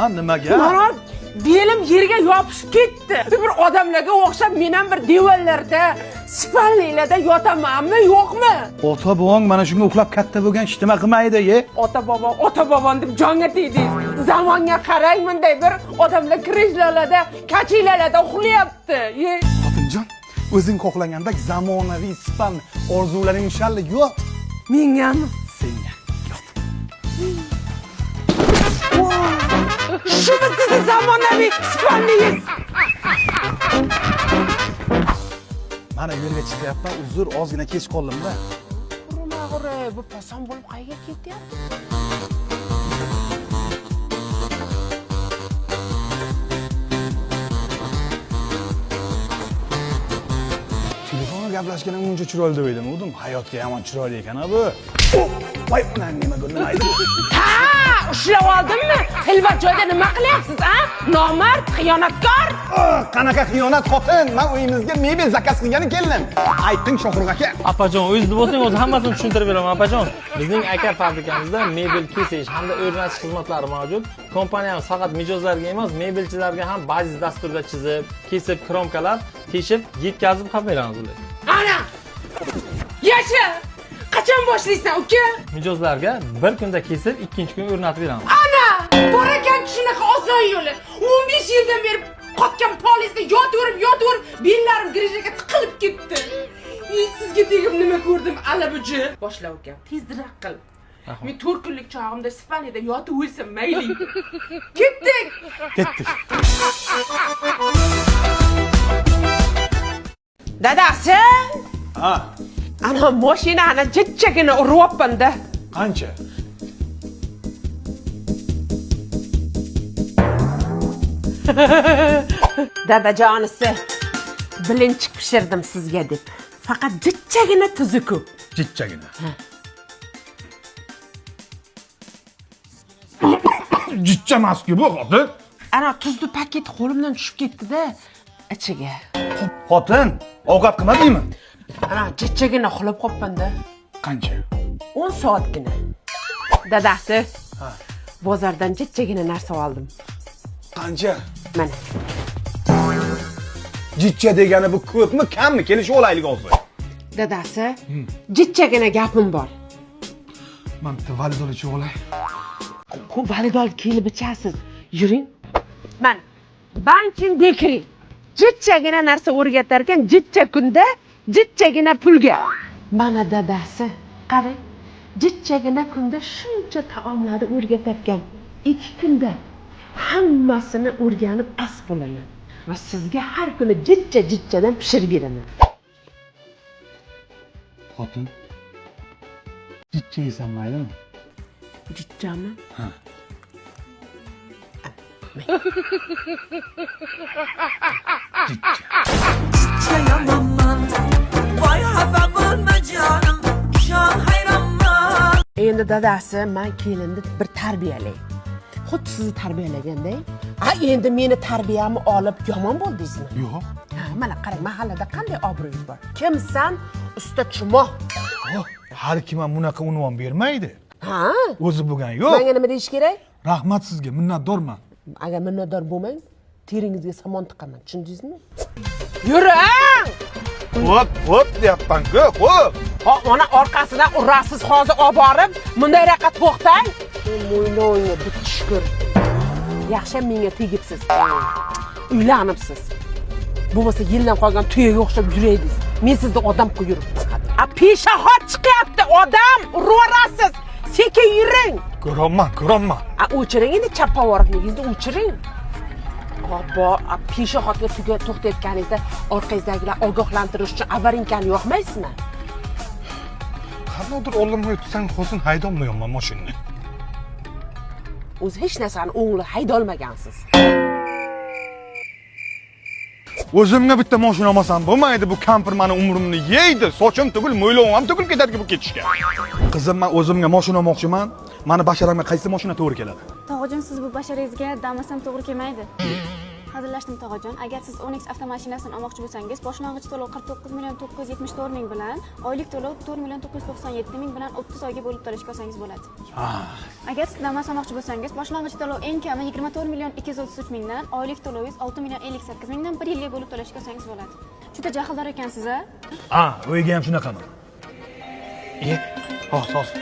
Ha, nimaga? Mana belim yerga yopishib ketdi. Bir odamlarga o'xshab men ham bir divanlarda, spalnilarda yotamanmi, yo'qmi? Ota bobong mana shunga uxlab katta bo'lgan, hech nima qilmaydi, ye. Ota bobo, ota bobom deb jonga tegdingiz. Zamonga qarang, bunday bir odamlar kreslolarda, kachilalarda uxlayapti. Ye. Xotinjon, o'zing xohlagandek zamonaviy span orzularing inshallah yo'q. Mengami? Senga yot. Shumi sizni zamonaviy spalningiz? Mana yo'lga chiqyapman, uzr, ozgina kech qoldim-da. Qurmag'uri, bu poson bo'lib qayerga ketyapti? Telefonda gaplashganim uncha chiroyli deb o'ylamovdim. Hayotga yomon chiroyli ekan a bu. Voy, onang nima nima edi bu? Ha, ushlab oldimmi? Xilvat joyda nima qilyapsiz, a? Nomard, xiyonatkor. Ah, qanaqa xiyonat, xotin? Men uyimizga mebel zakaz qilgani keldim. Ayting, Shohrux aka. Opajon, o'zingizni bo'lsang, o'zi hammasini tushuntirib beraman, opajon. Bizning aka fabrikamizda mebel kesish hamda o'rnatish xizmatlari mavjud. Kompaniyamiz faqat mijozlarga emas, mebelchilarga ham bazis dasturida chizib, kesib, kromkalar teshib, yetkazib ham beramiz ularga. Ana! Yasha! Qachon boshlaysan, uka? Mijozlarga bir kunda kesib, ikkinchi kun o'rnatib beramiz. Ana! Bor ekan shunaqa oson yo'li. 15 yildan beri qotgan polizda yotaverib, yotaverib, bellarim grijaga tiqilib ketdi. Sizga tegib nima ko'rdim, alabuji. Boshla, uka, tezroq qil. Men 4 kunlik chog'imda Ispaniyada yotib o'lsam mayli. Ketdik. Ketdik. Dadasi, Ha, ana mashinani jitchagina uryapman-da. qancha? Dadajonisi, bilinchik pishirdim sizga deb. Faqat jitchagina tuzi ko'p. Jichchagina. Jichcha emas-ku bu, xotin. Ana tuzli paket qo'limdan tushib ketdi-da ichiga. Xotin, ovqat qilmadingmi? Ana jitchagina uxlab qolibman-da. Qancha? 10 soatgina. Dadasi, bozordan jitchagina narsa oldim. Qancha? Mana. Jichcha degani bu ko'pmi, kammi? Kelishib olaylik hozir. Dadasi, jitchagina gapim bor. Men bitta validol ichib olay. Xo'p, validol kelib ichasiz. Yuring. Mana Banking Bakery. Jitchagina narsa o'rgatar ekan, jitcha kunda, jitchagina pulga. Mana dadasi, qarang. Jitchagina kunda shuncha taomlarni o'rgatar ekan. 2 kunda hammasini o'rganib as bo'laman. Va sizga har kuni jitcha-jitchadan pishirib beraman. Xotin. Jichcha yesam maylimi? Jitchami? Ha. Jichcha. Yomonman, voy, xafa qilma jonim, ishon, hayronman. Endi dadasi, man kelinni bir tarbiyalay. Xuddi sizni tarbiyalaganday. A endi meni tarbiyamni olib yomon bo'ldingizmi? Yo'q. Ha, mana qarang, mahallada qanday obro'yingiz bor. Kimsan? Usta chumoq. Oh, har kim ham bunaqa unvon bermaydi. Ha? O'zi bo'lgan yo'q. Menga nima deyish kerak? Rahmat sizga, minnatdorman. Agar minnatdor bo'lmang, teringizga somon tiqaman, tushundingizmi? Yuring! Xo'p, xo'p deyapman-ku, xo'p. Ha, ona orqasidan urasiz hozir olib borib, bundayroqqa to'xtang. Mo'ylovingga bitta shukur. Yaxshi menga tegibsiz. Uylanibsiz. Bo'lmasa yildan qolgan tuyaga o'xshab yuraydingiz. Men sizni odam qilib yuribman. A peshahod chiqyapti, odam uraverasiz. Sekin yuring. Ko'ryapman, ko'ryapman. A o'chiring endi chap pоворотниgingizni o'chiring. Obbo, a peshoxodga to'xtayotganingizda orqangizdagilar ogohlantirish uchun avarinkani yoqmaysizmi? Qandaydir oldimga o'tsang, xotin, haydolmayapman mashinani. O'zi hech narsani o'ngli haydolmagansiz. O'zimga bitta mashina olmasam bo'lmaydi, bu kampir mani umrimni yeydi. Sochim tugul, mo'ylovim ham tugul ketadi bu ketishga. Qizim, men o'zimga mashina olmoqchiman. Mani basharamga qaysi mashina to'g'ri keladi? Tog'ajon, siz bu basharangizga Damas ham to'g'ri kelmaydi. Hazillashdim, tog'ajon. Agar siz Onix avtomashinasini olmoqchi bo'lsangiz, boshlang'ich to'lov 49 million 974 ming bilan, oylik to'lov 4 million 997 ming bilan 30 oyga bo'lib to'lashga olsangiz bo'ladi. Agar siz Damas olmoqchi bo'lsangiz, boshlang'ich to'lov eng kami 24 million 233 mingdan, oylik to'lovingiz 6 million 58 mingdan 1 yilga bo'lib to'lashga olsangiz bo'ladi. Juda jahldor ekansiz, a? Ha, uyga ham shunaqaman. E, hozir, hozir.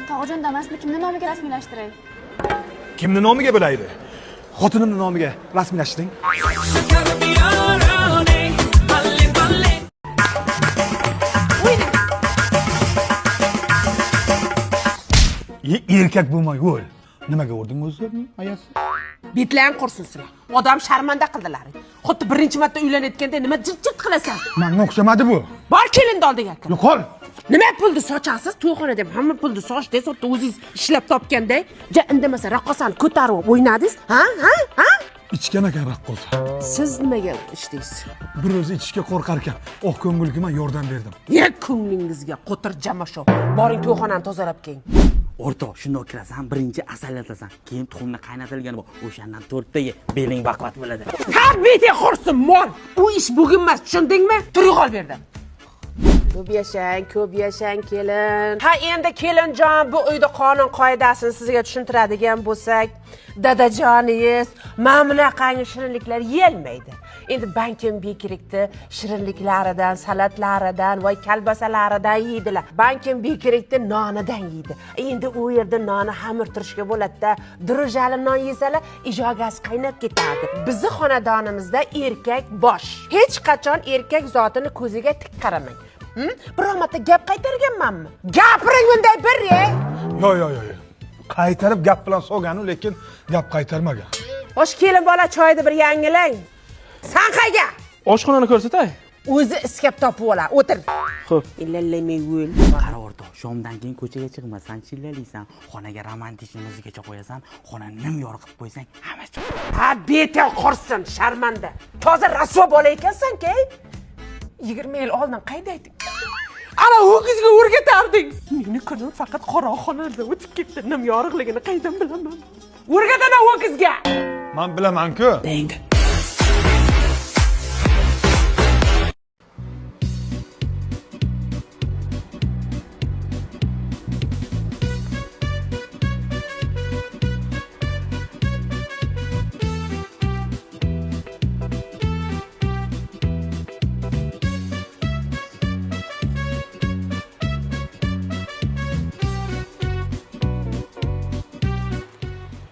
Tog'ajon, Damasni kimning nomiga rasmiylashtiray? Kimni nomiga bo'laydi? Xotinimni nomiga rasmiylashtiring. Shakar piyorani balle balle. O'yning. E, erkak bo'lmay o'l. Nimaga urding o'zi, ayasi? Betlaring qursin sizlar. Odam sharmanda qildilaring. Xuddi birinchi marta uylanayotganda nima jirt-jirt qilasan? Manga o'xshamadi bu. Bor, kelinni oldiga kir. Yo'qol. Nima pulni sochasiz? To'yxonada ham hamma pulni sochdingiz, xuddi o'zingiz ishlab topganday. Ja indamasa raqqosani ko'tarib o'ynadingiz, ha? Ha? Ha? Ichgan ekan raqqosa. Siz nimaga ichdingiz? Bir o'zi ichishga qo'rqar ekan. Oq ko'ngilga man yordam berdim. Ye ko'nglingizga qo'tir jamasho. Boring, to'yxonani tozalab keling. O'rtoq, shundoq kirasan, birinchi asallatasan, keyin tuxumni qaynatilgani bor, o'shandan to'rtta ye, beling baquvvat bo'ladi. Ha, beting qursin, mol. Bu ish bugun emas, tushundingmi? Tur, yo'qol bu yerdan. Ko'p yashang, ko'p yashang, kelin. Ha, endi kelinjon, bu uyda qonun qoidasini sizga tushuntiradigan bo'lsak, dadajoningiz mana bunaqangi shirinliklar yeyolmaydi. Endi Bankim Bekirikni shirinliklaridan, salatlaridan, voy kalbasalaridan yeydilar. Bankim Bekirikni nonidan yeydi. Endi u yerda noni xamir turishga bo'ladi-da. Drujali non yesalar, ijogasi qaynab ketadi. Bizni xonadonimizda erkak bosh. Hech qachon erkak zotini ko'ziga tik qaramang. Biror marta gap qaytarganmanmi? Gapiring unday bir, e? Yo, yo, yo, yo. Qaytarib gap bilan solganu, lekin gap qaytarmagan. Xo'sh, kelin bola, choyni bir yangilang. San qayga? Oshxonani ko'rsatay. O'zi iskab topib olar. O'tir. Xo'p. Illallamay o'l. Qara o'rtoq, shomdan keyin ko'chaga chiqma, san chillalaysan, xonaga romantik muzikacha qo'yasan, xonani nim yorug' qilib qo'ysang, hammasi. Ha, beting qursin, sharmanda. Toza rasvo bola ekansan-ki. 20 yil oldin qayda eding? Ana ho'kizga o'rgatarding. Meni kunim faqat qorong'ixonada o'tib ketdi. Nim yorug'ligini qaydan bilaman? O'rgataman ho'kizga. Men bilaman-ku.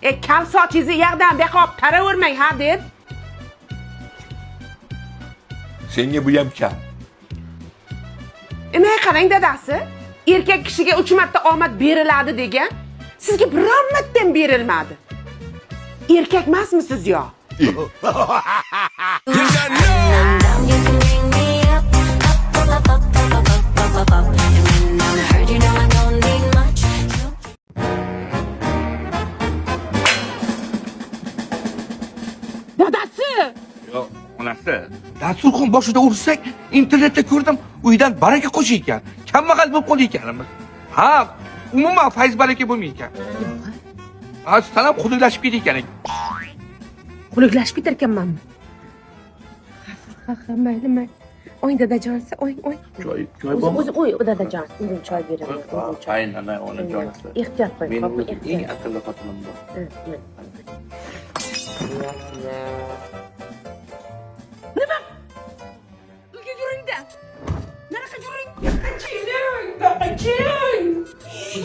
E, kal sochingizni yoqdan bu yoqqa olib taravermang, ha, deb. Senga bu ham kam. Nima qarang, dadasi? Erkak kishiga 3 marta omad beriladi degan, sizga biror marta ham berilmadi. Erkak emasmisiz yo? You can ring me up, up, up, up, up, up, up, up, up. And when I'm hurt, you know I don't need much. You Dadasi! Yo'q, onasi. Dasturxon boshida ursak, internetda ko'rdim, uydan baraka qo'sh ekan. Kambag'al bo'lib qoldi ekanimiz. Ha, umuman fayz baraka bo'lmay ekan. Ha, san ham xudoylashib ketdi ekan. Xunuk ketar ekanmanmi? Ha, ha, mayli, mayli. Oy, dadajonsi, oy, oy. Choy, choy O'zi, o'zi, oy, dadajon, o'zim choy beraman, o'zim choy. Qaynona, onajonisi. Ehtiyot qo'ying, Meni xo'pmi, o'zim eng ehtiyot. aqlli xotinim bor. Nima? Uyga yuringda. Nariqa yuring. Yoqqa keling, yoqqa keling.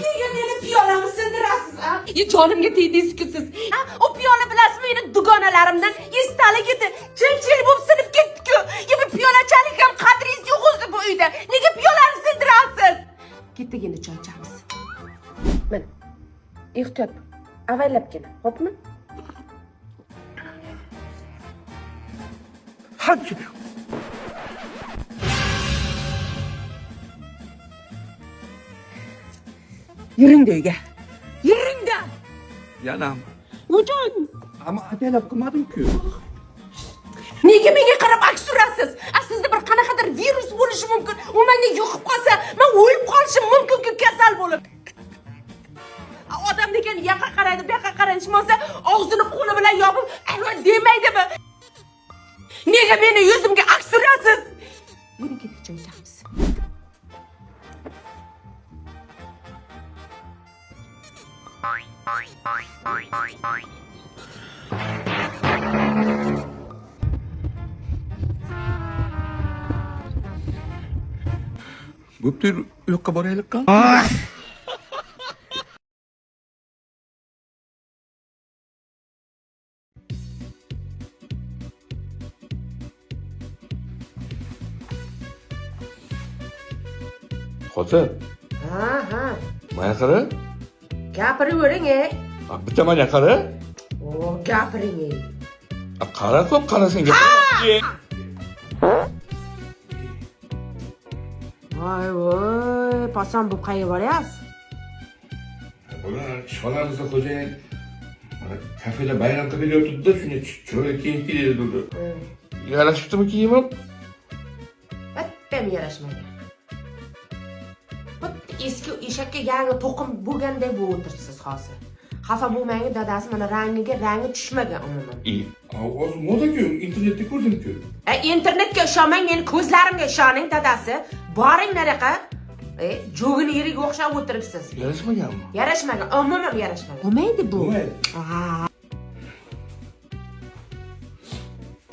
Nega meni piyolamni sindirasiz, a? Ye, jonimga tegdingiz-ku siz. Ha, u piyola bilasizmi, meni dugonalarimdan esdalik edi. Chil-chil bo'lib sinib ketdi-ku. Ye, bu piyolachalik ham qadringiz yo'q o'zi bu uyda. Nega piyolani sindirasiz? Ketdagina choy ichamiz. Mana. Ehtiyot. Avaylabgina, xo'pmi? Ha, Yuringda uyga. Yuringda. Yanam. Ujon. Ammo ataylab qilmadim-ku. Nega menga qarab aks surasiz? A, sizda bir qanaqadir virus bo'lishi mumkin. U menga yuqib qolsa, men o'lib qolishim mumkin-ku kasal bo'lib. A, Odam degan yoqqa qaraydi, bu yoqqa qaraydi, hech bo'lmasa og'zini qo'li bilan yopib, ayvon demaydimi? Nega meni yuzimga aks surasiz? Yuring, ketdik, choy ichamiz. Bo'pti, u yoqqa boraylik-ku. Xotin, Ha, ha. Mana qara. Gapiravering, ey. Bitta mana qara. O, gapiring, ey. Qara, ko'p qarasang. Voy, voy, pasam bu qayerga boryapsiz? Bular ishxonamizda xo'jayin mana kafeda bayram qilib yotibdi-da, shunga chiroyli kiyim kiydi dedi. Yarashibdimi kiyimim? Bittam yarashmagan. Bitta eski eshakka yangi to'qim bo'lganday bo'lib o'tiribsiz hozir. Xafa bo'lmang, dadasi, mana rangiga rangi tushmagan umuman. Hozir moda-ku, internetda ko'rdim-ku. Internetga ishonmang, meni ko'zlarimga ishoning, dadasi. Boring nariqa. Jo'gini yeriga o'xshab o'tiribsiz. Yarashmaganmi? Yarashmagan, umuman yarashmagan. Bo'lmaydi bu. Bo'lmaydi.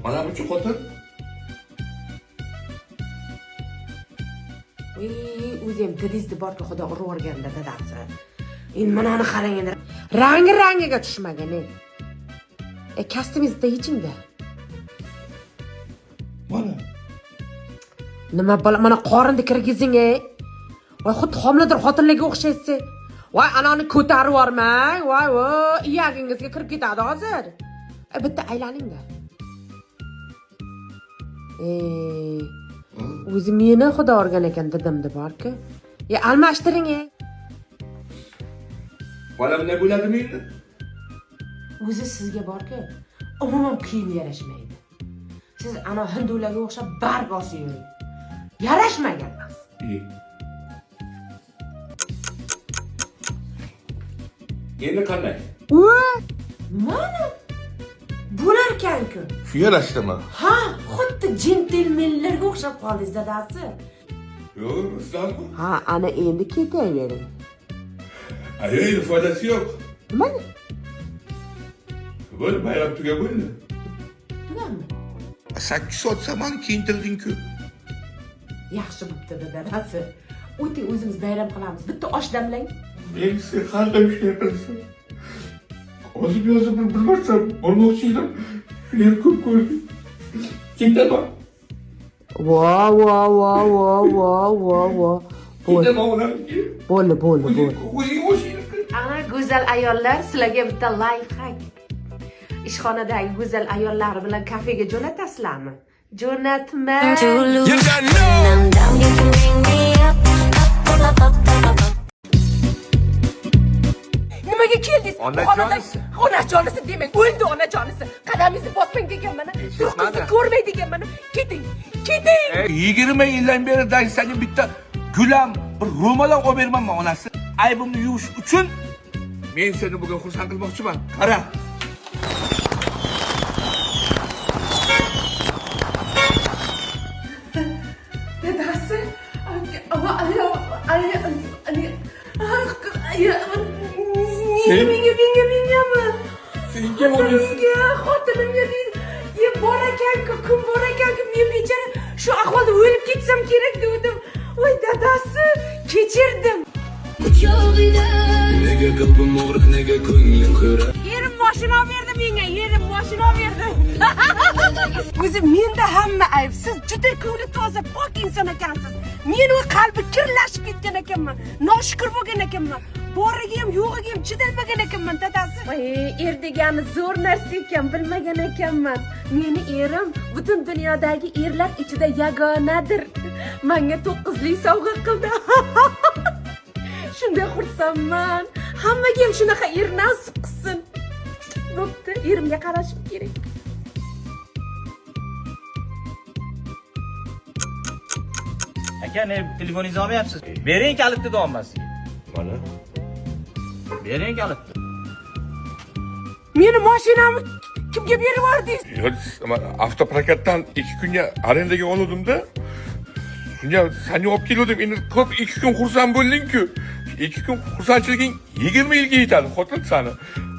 Mana buchi xotin. O'zi ham didingizni borki xudo urib yuborganda, dadasi. Endi manani qarang endi. Rangi rangiga tushmagan, ey. Kostyumingizni yechingda. Mana. Nima bola, mana qorinni kirgizing, ey. Voy, xuddi homilador xotinlarga o'xshaysiz. Voy, anani ko'tarib yubormang. Voy, voy, iyagingizga kirib ketadi hozir. Bitta aylaningda. O'zi meni xudo organ ekan didimdi borku. Almashtiring, ey. Bola bunday bo'ladimi endi? O'zi sizga borku, umuman kiyim yarashmaydi. Siz ana hindularga o'xshab barg osib yuring. Yarashmagan. Endi qanday? Mana bo'larkan-ku. Shu yarashdimi? Ha, xuddi jentelmenlarga o'xshab qoldingiz, dadasi. Yo'q, sizlarmi? Ha, ana endi ketavering. Ay, endi foydasi yo'q. Nimaga? Bo'ldi, bayram tugab bo'ldi. Tugammi? 8 soat samani kiyintirding-ku. Yaxshi bo'pti, dadasi. O'ting, o'zimiz bayram qilamiz. Bitta osh damlang. Men sen har doim shunday qilasan. Ozib yozib bir marta bormoqchi edim. Shuni ham ko'p ko'rdim. Ketaman. Vo, vo, vo, vo, vo, vo, vo. Ketaman onamga. Bo'ldi, bo'ldi, bo'ldi. O'zing o'zing qil. Ana go'zal ayollar, sizlarga bitta life hack. Ishxonadagi go'zal ayollar bilan kafega jo'natasizlarmi? Jo'natma. To lose. When I'm down, you can bring me up, up, up, up, up, up, up. Nimaga keldingiz? Onajonisi. Onajonisi demang, o'ldi onajonisi. Qadamingizni bosmang deganman. Turqingizni ko'rmay deganman. Keting, keting. 20 yildan beri daysaning bitta gulam, bir ro'mol ham olib bermanman onasi. Aybimni yuvish uchun men seni bugun xursand qilmoqchiman. Qara. Dadasi, menga, menga, mengami? Senga onasi. Xotinimga, xotinimga deydi. Bor ekan-ku, kun bor ekan-ku, men bechora shu ahvolda o'lib ketsam kerak dedim. Voy dadasi, kechirdim. Nega qalbim og'riq, nega ko'nglim xira? Erim mashina olib berdi menga, erim mashina olib berdi. O'zi menda hamma ayb. Siz juda ko'ngli toza, pok inson ekansiz. Men u qalbi kirlashib ketgan ekanman, noshukur bo'lgan ekanman. Boriga ham, yo'g'iga ham chidalmagan ekanman, dadasi. Voy, er degani zo'r narsa ekan, bilmagan ekanman. Meni erim butun dunyodagi erlar ichida yagonadir. Menga 9lik sovg'a qildi. Shunday xursandman. Hammaga ham shunaqa er nasib qilsin. Bo'pti, erimga qarashim kerak. Aka, ne telefoningizni olmayapsiz? Bering kalitni deyapman sizga. Mana. Bering kalitni. Meni mashinamni kimga berib yubordingiz? Yo'q, man avtoprokatdan 2 kunga arendaga oluvdim-da. Shunga seni olib keluvdim. Endi ko'p 2 kun xursand bo'lding-ku. 2 kun xursandchiliging 20 yilga yetadi, xotin sani.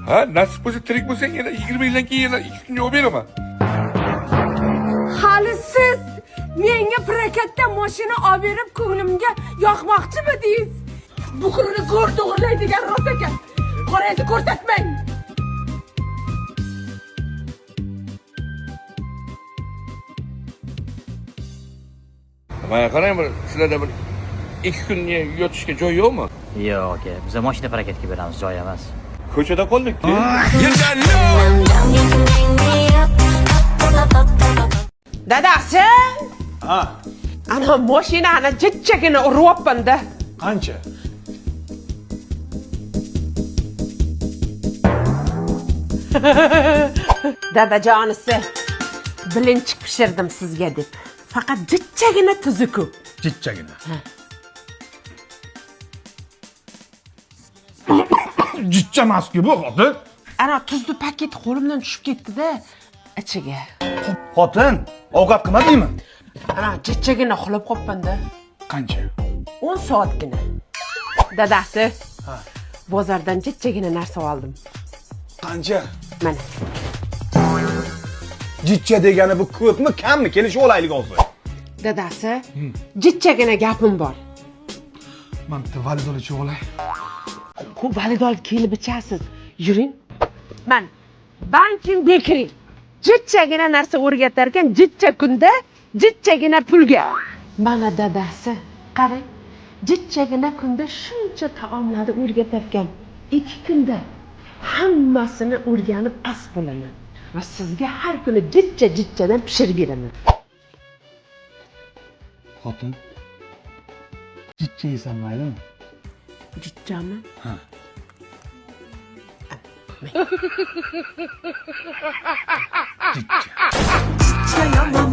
Ha, nasib bo'lsa tirik bo'lsang yana 20 yildan keyin yana 2 kunga olib beraman. Hali siz menga prokatdan mashina olib berib ko'nglimga yoqmoqchimidingiz? Buxurni go'r to'g'irlaydigan rost ekan. Qorangizni ko'rsatmang. Mana qarang, bir sizlarda bir 2 kunga yotishga joy yo'qmi? Yo'q aka, biz mashina prokatga beramiz, joy emas. Ko'chada qoldik-ku. I'm down, you can bring me up, up, up, up, up, up. Dadasi, Ha, ana mashinani jitchagina uryapman-da. Qancha? Dadajonisi, bilinchik pishirdim sizga deb. Faqat jitchagina tuzi ko'p. Jitchagina. Jitcha emas-ku bu, xotin. Ana tuzli paket qo'limdan tushib ketdi-da ichiga. Xotin, ovqat qilmadingmi? Ana jitchagina uxlab qolibman-da. Qancha? 10 soatgina. Dadasi, bozordan jitchagina narsa oldim. Qancha? Mana. Jitcha degani bu ko'pmi, kammi? Kelishib olaylik hozir. Dadasi, jitchagina gapim bor. Men bitta validol ichib olay. Ko'p validol kelib ichasiz. Yuring. Man Banking Bakery. Jitchagina narsa o'rgatar ekan, jitcha kunda, jitchagina pulga. Mana dadasi, qarang. Jitchagina kunda shuncha taomlarni o'rgatar ekan. 2 kunda hammasini o'rganib as bo'laman. Va sizga har kuni jitcha-jitchadan pishirib beraman. Xotin. Jitcha yesam maylimi? Jitchami? Ha. Jitcha. Jitcha yomon.